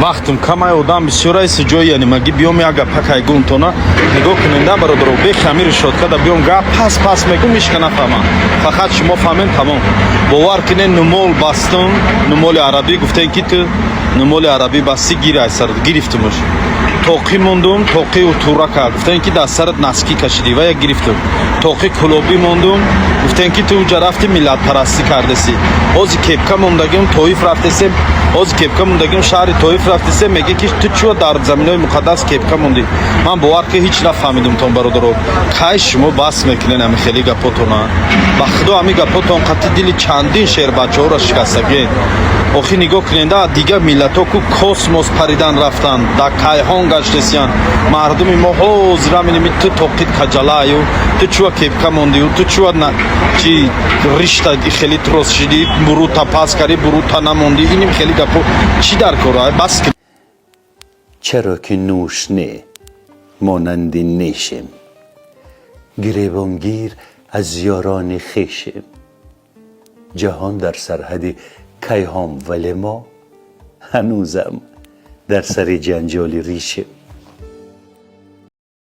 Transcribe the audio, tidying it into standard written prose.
Вақтум камай, одам бисёр айси ҷои янимаги биём, як гапакай гумтона. Нигоҳ куненда, бародаро, бехи ҳами решётка да биём, гап пас пас мегум, ҳичка нафаҳмам, фақат шумо фаҳмем, тамом. Бовар кунен, нумол бастум, нумоли арабӣ. Гуфтем, ки ту нумоли арабӣ басти, гир ай сарат. Гирифтумуш. Тоқӣ мондум, тоқи утурака. Гуфтем, ки дар сарат носки кашидӣ, ва як гирифтум. Тоқи кулобӣ мондум. Гуфтем, ки ту уҷа рафти, миллатпарастӣ кардасӣ. Ҳози кепка мондагим, Тоиф рафтесем. Ҳози кепка мондагим, шаҳри Тоиф рафтесем. Меге, ки ту чӯ дар заминои муқаддас кепка мондӣ? Ман бовар ки ҳеҷ нафаҳмидум тон, бародаро. Кай шумо бас мекунен ҳами хели гапотона? Ба худо, ҳами гапотон қатъи дили чандин шербачаҳоро шикастагед. Охи, нигоҳ куненда, дигар миллатҳо ку космос паридан рафтанд, дар кайҳон гаштесиян. Мардуми мо ҳозира миними ту тоқит каҷалаю, ту чӯа кепка мондию, ту чӯа чи ришта хели трос шидӣ, бурута пас карӣ, бурута намондӣ. Иним хели гапо чӣ дар кора? Бас. Чаро ки нӯш не, монанди нешем, гиребонгир аз ёрони хешем. Ҷаҳон дар сарҳади кайҳон, вале мо ҳанӯзам дар сари ҷанҷоли ришем.